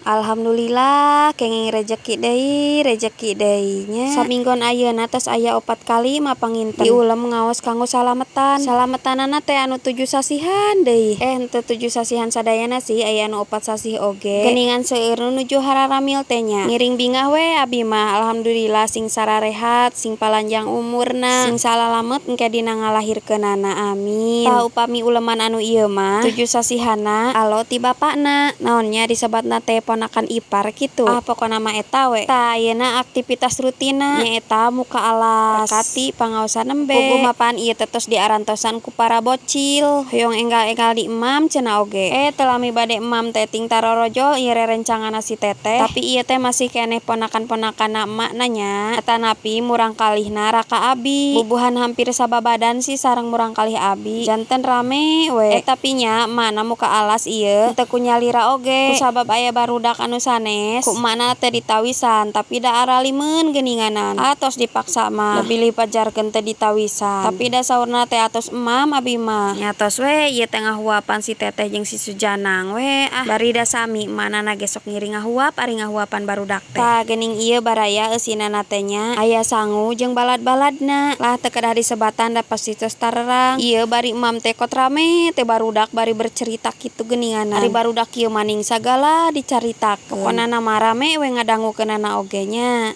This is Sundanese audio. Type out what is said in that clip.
Alhamdulillah kenging rejeki deui nya. Saminggon ayeuna tos aya 4 kali mah panginten diulem ngaos kanggo salametan. Salametanana teh anu 7 sasihan deui. Henteu 7 sasihan sadayana sih, aya anu 4 sasih oge. Geuningan seueur nu nuju hararamil teh nya. Ngiring bingah we abi mah, alhamdulillah sing sararehat, sing palanjang umurna, sing salalamet engke dina ngalahirkeunana, amin. Tah upami uleman anu ieu mah 7 sasihanna alo ti bapakna. Naon nya disebatna teh ponakan ipar kitu. Ah, pokona mah eta we. Tah, ayeuna aktivitas rutinna nyaeta muka alas, kati pangaosan embe. Puguh mapan ieu teh tos diarantosan ku para bocil. Hoyong enggal-enggal di emam cenah oge. Teu lami bade emam teh ting tarorojol ieu rerencanganna si teteh. Tapi ieu teh masih keneh ponakan-ponakanna emakna nya. Atanapi murang kalihna raka abi. Bubuhan hampir sababadan sih sareng murang kalih abi. Janten rame we. Tapi nya emakna muka alas ieu teu ku nyalira oge. Kusabab aya barudak anu sanes, ku emakna teh ditawisan tapi da aralimeun geuninganan. Atos dipaksa mah lebih pajarkeun teh ditawisan. Tapi da saurna teh atos emam abi mah. Nya tos we ieu teh ngahuapan si teteh jeung si Sujanang we ah. Bari da sami emakna ge sok ngiring ngahuap ari ngahuapan barudak teh. Tah geuning ieu baraya eusinana teh nya aya sangu jeung balad-baladna. Lah teu kedah disebatan da pasti tos tarerang. Ieu bari emam teh kot rame teh barudak bari bercerita kitu geuninganan. Ari barudak ieu maning sagala dicaritakeun. Pokona mah rame we ngadangukeunana oge nya.